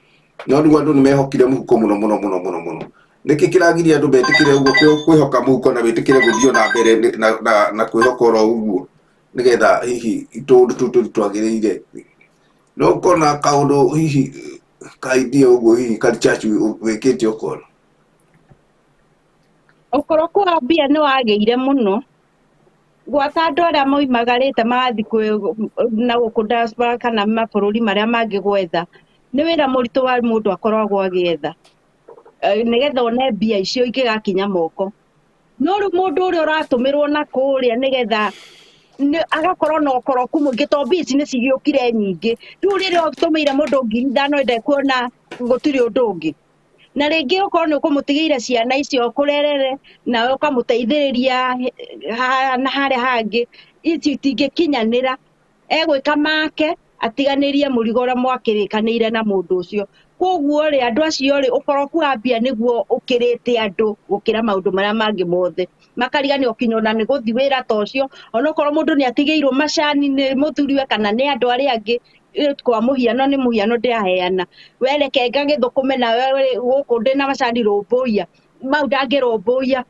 Speaker 1: No rĩu andũ nĩ mehokire mũhuko mũno mũno mũno mũno mũno. Nĩkĩ kĩragiria andũ metĩkĩre ũguo kwĩhoka mũhuko na wĩtĩkĩre gũthiĩ na mbere na kwĩhoka oro ũguo nĩgetha hihi tũũndũ tũu tũthiĩ twagĩrĩire. No ũkona kaũndũ hihi ka idea ũguo hihi ka research wĩkĩte ũkona.
Speaker 2: Ũkoroku wa mbia nĩ wagĩire mũno gwata andũ arĩa moimagarĩte magathiĩ na gũkũ diaspora kana mabũrũri marĩa mangĩ gwetha, nĩ wĩra mũritũ wa mũndũ akoragwo agĩetha nĩgetha one mbia icio ingĩgakinya moko. No rĩu mũndũ ũrĩa ũratũmĩrwo na kũrĩa nĩgetha agakorwo na ũkoroku mũingĩ tondũ mbia ici nĩ cigĩũkire nyingĩ. Rĩu rĩrĩa ũtũmĩire mũndũ 5,000 ndekuona gũtirĩ ũndũ ũngĩ. Na rĩngĩ ũkorwo nĩ ũkũmũtigĩire ciana icio kũrerere nawe ũkamũteithĩrĩria haha na harĩa hangĩ, icio itingĩkinyanĩra. Egwĩka make atiganĩrie mũrigo ũrĩa mwakĩrĩkanĩire na mũndũ ũcio. Koguo rĩ, andũ acio rĩ, ũkoroku wa mbia nĩguo ũkĩrĩte andũ gũkĩra maũndũ marĩa mangĩ mothe. Makariganĩrwo kinya ona nĩ gũthiĩ wĩra ta ũcio, onokorwo mũndũ nĩ atigĩirwo macani nĩ mũthuriwe kana nĩ andũ arĩa angĩ, kwa mũhiano nĩ mũhiano ndĩraheana, we reke ngagĩthũkũme nawe gũkũ ndĩna macani rũmbũiya, mau ndangĩrũmbũiya.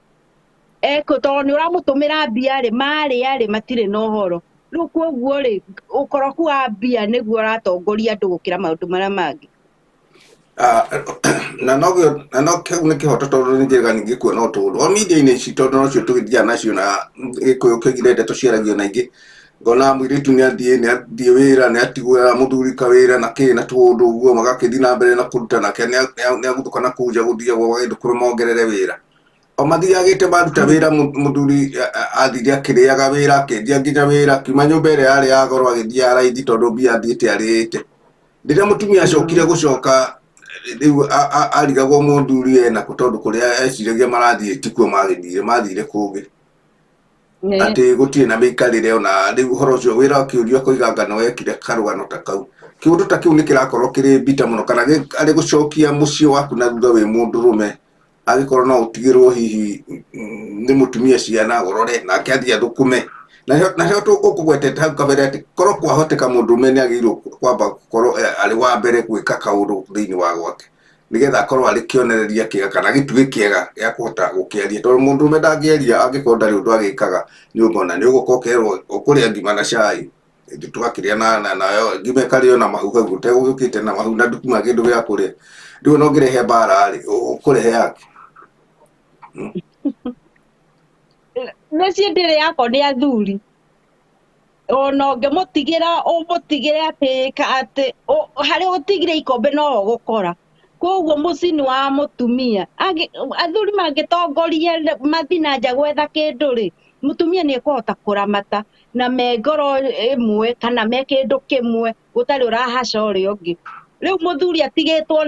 Speaker 2: Tondũ nĩ ũramũtũmĩra mbia rĩ, marĩa rĩ, matirĩ na ũhoro. Rĩu koguo rĩ, ũkoroku wa mbia nĩguo ũratongoria andũ gũkĩra maũndũ marĩa mangĩ.
Speaker 1: Na no na no kĩu nĩ kĩhoto tondũ nĩ njĩraga ningĩ kuona ũtũũro o media-inĩ ici tondũ nocio tũgĩthiaga nacio na gĩkũyũ kĩgire ndeto ciaragio na ingĩ, ngona mũirĩtu nĩ athiĩ wĩra, nĩ atigwo mũthuri kawĩra na kĩ na tũũndũ ũguo, magakĩthiĩ na mbere na kũruta nake nĩ aguthũka na kũu nja gũthiagwo gũgagĩthũkũma mongerere wĩra. O mathiagĩte maruta wĩra, mũthuri athire akĩrĩaga wĩra, akĩendia nginya wĩra, akiuma nyũmba ĩrĩa yarĩ ya goro agĩthiĩ ya raithi tondũ mbia athiĩte arĩte. Rĩrĩa mũtumia acokire gũcoka rĩu arigagwo mũthuri enakũ tondũ kũrĩa eciragia marathiĩ tikuo magĩthire, mathire kũngĩ. Atĩ gũtirĩ na mĩikarĩre ona rĩu ũhoro ũcio wĩra ũkĩũrio akoiga anga nĩ wekire karũgano ta kau. Kĩũndũ ta kĩu nĩ kĩrakorwo kĩrĩ mbita mũno kana arĩ gũcokia mũciĩ waku na thutha wĩ mũndũrũme, angĩkorwo no ũtigĩrwo hihi nĩ mũtumia ciana ũrore nake athiĩ athũkũme. Na nĩho ũkũgwetete hau kabere atĩ korwo kwahoteka mũndũrũme nĩ agĩrĩirwo kwamba gũkorwo arĩ wa mbere gwĩka kaũndũ thĩinĩ wa gwake nĩgetha akorwo arĩ kĩonereria kĩega kana gĩtugĩ kĩega gĩa kũhota gũkĩaria, tondũ mũndũrũme ndangĩaria angĩkorwo ndarĩ ũndũ agĩkaga nyũmba, ona nĩ ũgũka ũkerwo ũkũrĩa ngima na cai, tũgakĩrĩa na nayo ngima ĩkarĩo na mahu hau ũtegũgĩũkĩte na mahu na ndukuma kĩndũ gĩa kũrĩa, rĩu ona ũngĩrehe mbara rĩ, ũkũrehe yake.
Speaker 2: Mĩciĩ ndĩrĩ yakwo nĩ athuri, ona ũngĩmũtigĩra ũmũtigĩre atĩ atĩ harĩa ũtigire ikombe no ũgũkora. Koguo mũciĩ nĩ wa mũtumia. Athuri mangĩtongoria mathiĩ na nja gwetha kĩndũ rĩ, mũtumia nĩ ekũhota kũramata na me ngoro ĩmwe kana me kĩndũ kĩmwe gũtarĩ ũrahaca ũrĩa ũngĩ. Rĩu mũthuri atigĩtwo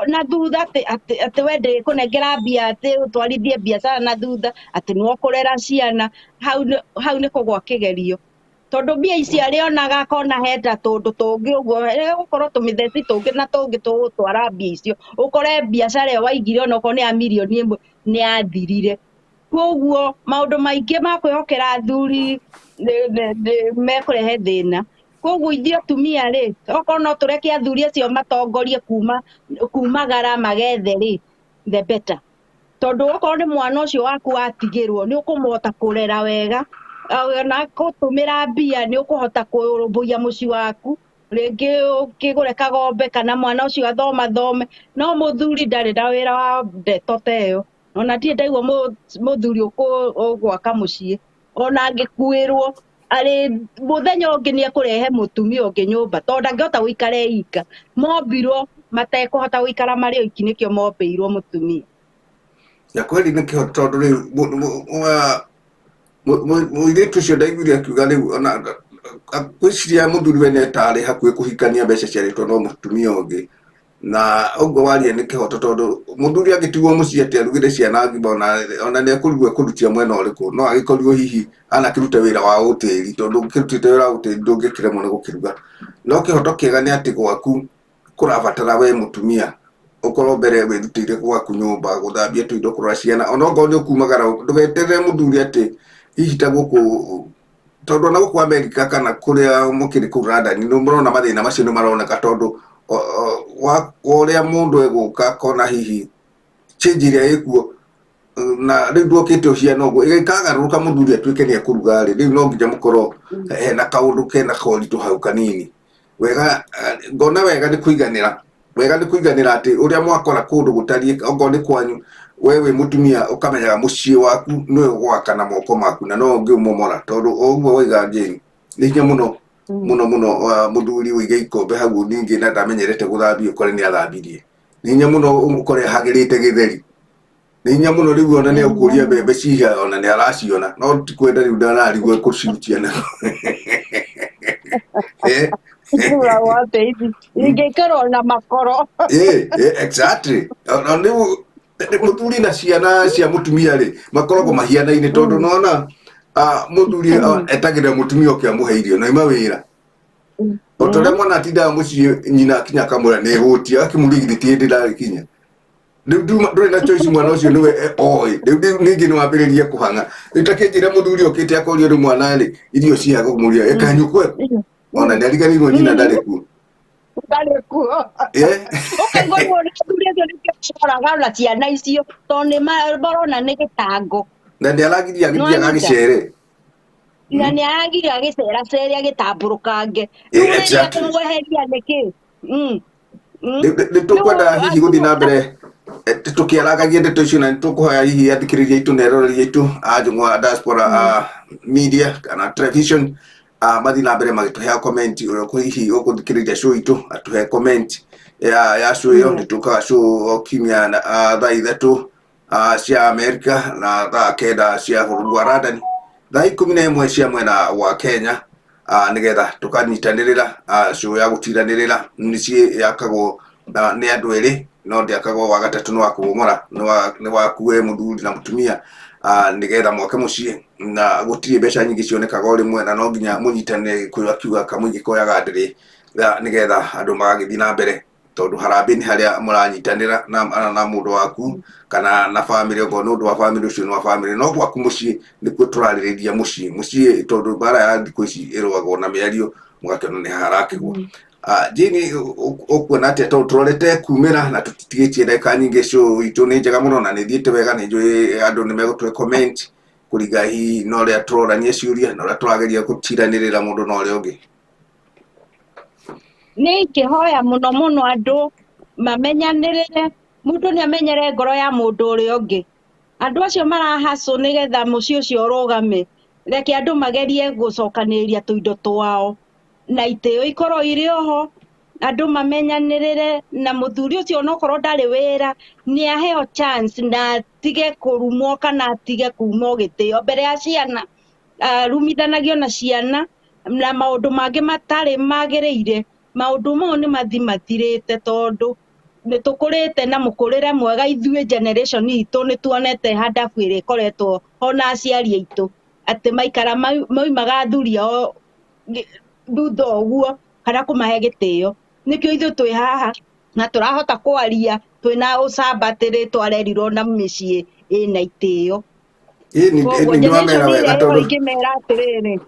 Speaker 2: na thutha atĩ atĩ we ndĩkũnengera mbia atĩ ũtwarithie biacara na thutha atĩ nĩwe ũkũrera ciana, hau nĩ kũgwa kĩgerio. Tondũ mbia ici arĩonaga akona henda tũndũ tũngĩ ũguo, gũkorwo tũmĩtheci tũngĩ na tũngĩ tũgũtwara mbia icio, ũkore biacara ĩyo waigire onokorwo nĩ ya 1 mirioni nĩ yathirire. Koguo maũndũ maingĩ ma kwĩhokera athuri mekũrehe thĩna. Koguo ithuĩ atumia rĩ, okorwo no tũreke athuri acio matongorie kumagara magethe rĩ, the better. Tondũ okorwo nĩ mwana ũcio waku watigĩrwo nĩ ũkũmũhota kũrera wega, na gũtũmĩra mbia nĩ ũkũhota kũrũmbũiya mũciĩ waku, rĩngĩ ũkĩgũre kagombe kana mwana ũcio athoma thome. No mũthuri ndarĩ na wĩra wa ndeto ta ĩyo. Ona ndirĩ ndaigua mũthuri ũgwaka mũciĩ, ona angĩkuĩrwo arĩ mũthenya ũngĩ nĩ ekũrehe mũtumia ũngĩ nyũmba, tondũ ndangĩhota gũikara e ika. Mombirwo matekũhota gũikara marĩ oiki, nĩkĩo mombĩirwo mũtumia.
Speaker 1: Na kweli nĩ kĩhoto tondũ rĩu mũirĩtu ũcio ndaiguire akiuga rĩu ona ngwĩciria mũthuri we nĩ tarĩ hakuhĩ kũhikania mbeca ciarĩtwo no mũtumia ũngĩ, na ũguo waria nĩ kĩhoto tondũ mũthuri angĩtigwo mũciĩ atĩ arugĩre ciana ngima, ona nĩ ekũrigwo ekũrutia mwena ũrĩkũ, no agĩkorirwo hihi anakĩruta wĩra wa ũtĩri, tondũ ũngĩkĩrutĩte wĩra wa ũtĩri ndũngĩkĩremwo nĩ gũkĩruga. No kĩhoto kĩega nĩ atĩ gwaku kũrabatara we mũtumia ũkorwo mbere wĩrutĩire gwaku nyũmba, gũthambia tũindo, kũrora ciana, ona okorwo nĩ ũkumagara ndũgeterere mũthuri atĩ hihi ta gũkũ, tondũ ona gũkũ Amerika kana kũrĩa mũkĩrĩ kũu London nĩ mũrona mathĩna macio nĩ maroneka, tondũ ũrĩa mũndũ egũka akona hihi change ĩrĩa ĩkuo na rĩu ndwokĩte ũciana ũguo ĩgĩkagarũrũka mũthuri atuĩke nĩ ekũruga rĩ, rĩu no nginya mũkorwo hena kaũndũ kena koritũ hau kanini. Wega ngona wega nĩ kũiganĩra, wega nĩ kũiganĩra atĩ ũrĩa mwakora kũndũ gũtariĩ, okorwo nĩ kwanyu We wĩ mũtumia ũkamenyaga mũciĩ waku nĩwe ũgwaka na moko maku na no ũngĩũmomora tondũ o ũguo waiga Jane nĩ hinya mũno mũno mũno mũthuri ũige ikombe hau ningĩ na ndamenyerete gũthambia ũkore nĩ athambirie. Nĩ hinya mũno ũkore hagĩrĩte gĩtheri. Nĩ hinya mũno rĩu ona nĩ ũkũria mbembe ciha ona nĩ araciona no ti kwenda rĩu ndararigwo kũcirutia na
Speaker 2: Ithuragwo atĩ ici ingĩkĩrwo na makoro.
Speaker 1: Exactly. Ona rĩu mũthuri na ciana cia mũtumia rĩ makoragwo mahianaine tondũ nona mũthuri etagĩrĩra mũtumia oke amũhe irio na ima wĩra. O ta ũrĩa mwana atindaga mũciĩ nyina akinya akamwĩra nĩ hũtia akĩmũria githĩ ti hĩndĩ ndagĩkinya. Rĩu ndũrĩ na choice mwana ũcio nĩwe oĩ. Rĩu ningĩ nĩ wambĩrĩria kũhang'a. Rĩu ta kĩnjĩra mũthuri okĩte akoria rĩu mwana rĩ irio ciaga kũmũria ĩkanyũkwe ona nĩ ariganĩirwo nyina ndarĩ kuo.
Speaker 2: Ndarĩ kuo. Ũkaigua ruo nĩ athuri acio nĩkĩo maroraga ona ciana icio tondũ nĩ marona nĩ gĩtango.
Speaker 1: Na nĩ aragiria agĩthiĩ agagĩcere.
Speaker 2: Na nĩ aragiria agĩceracere agĩtambũrũkange. Rĩu rĩrĩa kũmweheria nĩkĩ?
Speaker 1: Nĩ tũkwenda hihi gũthiĩ na mbere tũkĩarangagia ndeto icio na nĩ tũkũhoya hihi athikĩrĩria aitũ na eroreri aitũ a Njũng'wa Diaspora Media kana television mathiĩ na mbere magĩtũheaga comment ũrĩa hihi ũgũthikĩrĩria show itũ atũhe comment ya show ĩyo. Nĩ tũkaga show o kiumia thaa 3 cia Amerika na thaa 9 cia bũrũri wa London, thaa 11 cia mwena wa Kenya, nĩgetha tũkanyitanĩrĩra show ya gũtiranĩrĩra. Mĩciĩ yakagwo nĩ andũ erĩ no ndĩakagwo wa gatatũ nĩ wa kũmomora, nĩ waku we mũthuri na mũtumia, nĩgetha mwake mũciĩ na gũtirĩ mbeca nyingĩ cionekaga o rĩmwe na no nginya mũnyitane. Gĩkũyũ akiuga kamũingĩ koyaga ndĩrĩ, nĩgetha andũ magagĩthiĩ na mbere tondũ harambĩ nĩ harĩa mũranyitanĩra na mũndũ waku kana na bamĩrĩ, okorwo nĩ ũndũ wa bamĩrĩ ũcio nĩ wa bamĩrĩ, no gwaku mũciĩ nĩkuo tũrarĩrĩria mũciĩ mũciĩ tondũ mbara ya thikũ ici ĩrũagwo na mĩario mũgakĩona nĩ harakĩgwo. Jane, ũkuona atĩa tondũ tũrorete kumĩra na tũtitigĩtie ndagĩka nyingĩ? Show itũ nĩ njega mũno na nĩ ĩthiĩte wega, nĩ njũĩ andũ nĩ megũtũhe comment kũringa hihi na ũrĩa tũrorania ciũria na ũrĩa tũrageria gũtiranĩrĩra mũndũ na ũrĩa ũngĩ.
Speaker 2: Nĩ ingĩhoya mũno mũno andũ mamenyanĩrĩre, mũndũ nĩ amenyere ngoro ya mũndũ ũrĩa ũngĩ. Andũ acio marahacũ nĩgetha mũciĩ ũcio ũrũgame, reke andũ magerie gũcokanĩrĩria tũindo twao na itĩo ikorwo irĩ oho, andũ mamenyanĩrĩre na mũthuri ũcio onokorwo ndarĩ wĩra nĩ aheo chance na atige kũrumwo kana atige kumwo gĩtĩo mbere ya ciana, arumithanagio na ciana na maũndũ mangĩ matarĩ magĩrĩire. Maũndũ mau nĩ mathi mathirĩte tondũ nĩ tũkũrĩte na mũkũrĩre mwega. Ithuĩ generation itũ nĩ tuonete handabu ĩrĩa ĩkoretwo ona aciari aitũ atĩ maikara maumaga athuri ao thutha ũguo kana kũmahe gĩtĩo. Nĩkĩo ithuĩ twĩ haha na tũrahota kwaria twĩna ũcamba atĩ rĩ twarerirwo na mĩciĩ ĩna itĩo. Koguo
Speaker 1: Nĩ wamera
Speaker 2: generation
Speaker 1: wega
Speaker 2: ĩrĩa ĩho
Speaker 1: tondũ
Speaker 2: ingĩmera atĩrĩrĩ,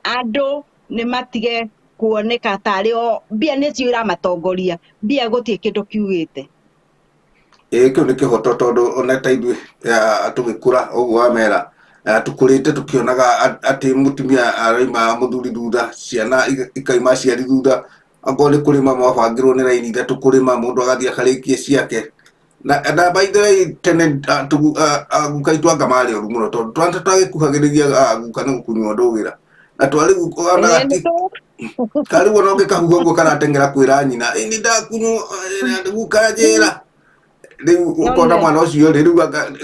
Speaker 2: andũ nĩ matige kuoneka tarĩ o mbia nĩcio iramatongoria, mbia gũtirĩ kĩndũ kiugĩte.
Speaker 1: Ĩĩ, kĩu nĩ kĩhoto tondũ ona ta ithuĩ tũgĩkũra ũguo wamera tũkũrĩte tũkĩonaga atĩ mũtumia araima mũthuri thutha, ciana ikaima aciari thutha, okorwo nĩ kũrĩma mwabangĩrwo nĩ raini ithatũ kũrĩma, mũndũ agathiĩ akarĩkia ciake na by the way tene guka aitũ anga marĩ oru mũno tondũ twana twagĩkuhagĩrĩria guka nĩ gũkunywo ndũgĩra na twarĩ onaga
Speaker 2: Ĩĩ,
Speaker 1: ti karĩu ona ũngĩkahuha ũguo karateng'era kwĩra nyina, "Ĩ, nĩ ndakunywo guka njĩra." Rĩu ũkona
Speaker 2: None.
Speaker 1: mwana ũcio rĩ rĩu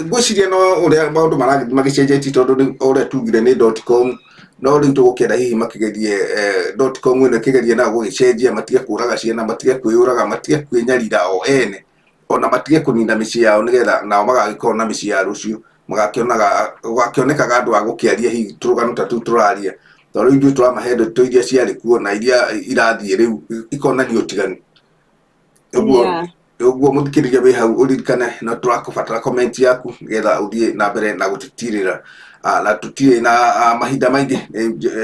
Speaker 1: ngwĩciria no ũrĩa maũndũ marathiĩ magĩcenjetie tondũ rĩu ũrĩa tugire nĩ dot com, no rĩu tũgũkĩenda hihi makĩgerie dot com ĩno ĩkĩgerie nao gũgĩcenjia, matige kũraga ciana, matige kwĩyũraga, matige kwĩnyarira o ene, ona matige kũnina mĩciĩ yao, nĩgetha nao magagĩkorwo na mĩciĩ ya rũciũ magakĩonaga gũgakĩonekaga andũ a gũkĩaria hihi tũrũgano ta tũu tũraria, tondũ rĩu ithuĩ tũramahe ndeto iria ciarĩ kuo na iria irathiĩ rĩu ikonania ũtiganu ũguo. Ũguo mũthikĩrĩria wĩ hau ũririkane no tũrakũbatara comment yaku nĩgetha ũthiĩ na mbere na gũtũtirĩra. Na tũtirĩ na mahinda maingĩ,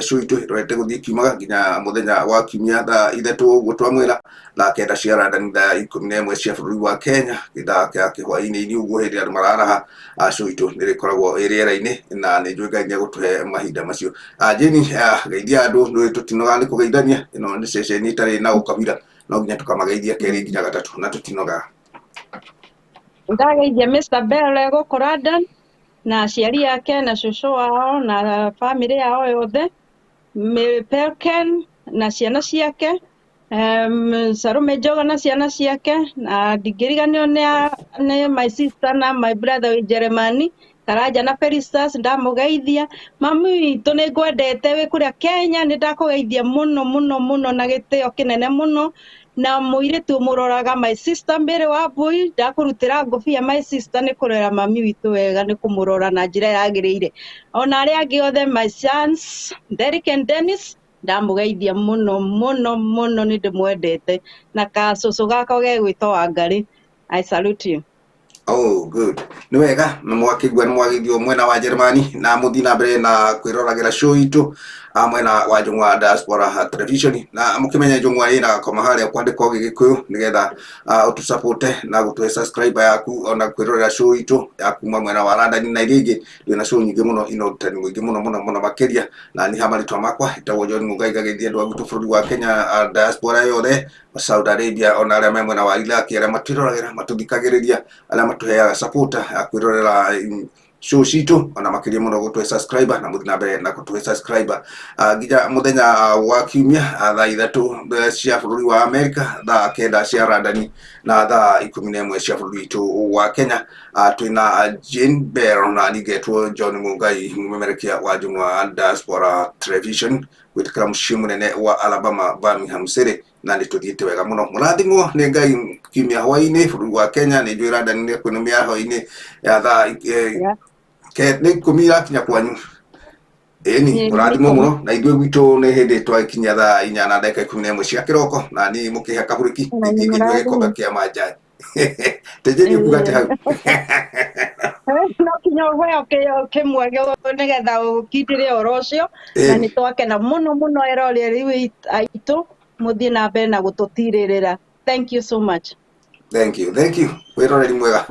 Speaker 1: show itũ ĩrorete gũthiĩ kiumaga nginya mũthenya wa kiumia thaa 3 ũguo twamwĩra, thaa 9 cia London, thaa 11 cia bũrũri wa Kenya, gĩthaa kĩa kĩhwaĩ-inĩ ũguo hĩndĩ ĩrĩa andũ mararaha, show itũ nĩ ĩrĩkoragwo ĩ rĩera-inĩ na nĩ njũĩ Ngai nĩ egũtũhe mahinda macio. Jane, geithia andũ, nĩ tũtinogaga nĩ kũgeithania, ĩno nĩ ceceni ĩtarĩ na ũkabira, no nginya tũkamageithia kerĩ nginya gatatũ na tũtinogaga.
Speaker 2: Ndageithia Mr. Bell e gũkũ London na aciari ake na cũcũ wao na bamĩrĩ yao yothe, Mary Pelken na ciana ciake, Salome Njoga na ciana ciake, na ndingĩriganĩrwo nĩ my sister na my brother wĩ Jeremani, Karanja na Felistas, ndamũgeithia. Mami witũ nĩ ngwendete wĩ kũrĩa Kenya, nĩ ndakũgeithia mũno mũno mũno na gĩtĩo kĩnene mũno. Na mũirĩtu ũmũroraga my sister Mary Wambui, ndakũrutĩra ngũbia my sister nĩ kũrera mami witũ wega, nĩ kũmũrora na njĩra yagĩrĩire. Ona arĩa angĩ othe my sons Derrick and Dennis, ndamũgeithia mũno mũno mũno, nĩ ndĩmwendete na kacũcũ gakwa gegwĩtwo Wangarĩ. I salute you.
Speaker 1: Oh, good. Nĩ wega, nĩ mwakĩigua nĩ mwageithio mwena wa Jeremani na mũthiĩ na mbere na kwĩroragĩra show itũ mwena wa Njũng'wa Diaspora Television, na mũkĩmenye Njũng'wa ĩna gakoma harĩa kwandĩkwo Gĩgĩkũyũ nĩgetha ũtũsupporte na gũtũhe subscriber yaku ona kwĩrorera show itũ ya kuma mwena wa London na iria ingĩ. Twĩna show nyingĩ mũno ina ũrutani mũingĩ mũno mũno mũno makĩria, na niĩ ha marĩtwa makwa ĩtagwo John Mũngai, ngageithia andũ a gwitũ bũrũri wa Kenya, diaspora yothe, Saudi Arabia, ona arĩa me mwena wa Iraq, arĩa matwĩroragĩra, matũthikagĩrĩria, arĩa matũheaga support ya kwĩrorera show citũ, ona makĩria mũno gũtũhe subscriber, na mũthiĩ na mbere na gũtũhe subscriber nginya mũthenya wa kiumia thaa 3 cia bũrũri wa America, thaa 9 cia London na thaa 11 cia bũrũri witũ wa Kenya. Twĩna Jane Bell na ningetwo John Mungai, mũmemerekia wa Njũng'wa Diaspora Television, gwĩtĩkĩra mũciĩ mũnene wa Alabama, Birmingham City, na nĩ tũthiĩte wega mũno. Mũrathimwo nĩ Ngai kiumia hwaĩ-inĩ bũrũri wa Kenya. Nĩ njũĩ London nĩ kwĩna mĩaraho-inĩ ya thaa nĩ 10 irakinya kwanyu. Ĩni,
Speaker 2: Nĩ
Speaker 1: mũrathimwo
Speaker 2: 10.
Speaker 1: Mũno na ithuĩ gwitũ nĩ hĩndĩ twakinyia thaa 4 na ndagĩka 11 cia kĩroko, na niĩ mũkĩhe kaburiki
Speaker 2: Na nĩ
Speaker 1: nĩthiĩ ngĩnyue gĩkombe
Speaker 2: mũrathimwo.
Speaker 1: kĩa manjani. Tĩnjĩrie kuga atĩ hau.
Speaker 2: No kinya ũheo kĩmwe nĩgetha ũkindĩre ũhoro ũcio, na nĩ twakena mũno mũno eroreri aitũ, mũthiĩ na mbere na gũtũtirĩrĩra. Thank you so much.
Speaker 1: Thank you, thank you. Wĩroreri mwega.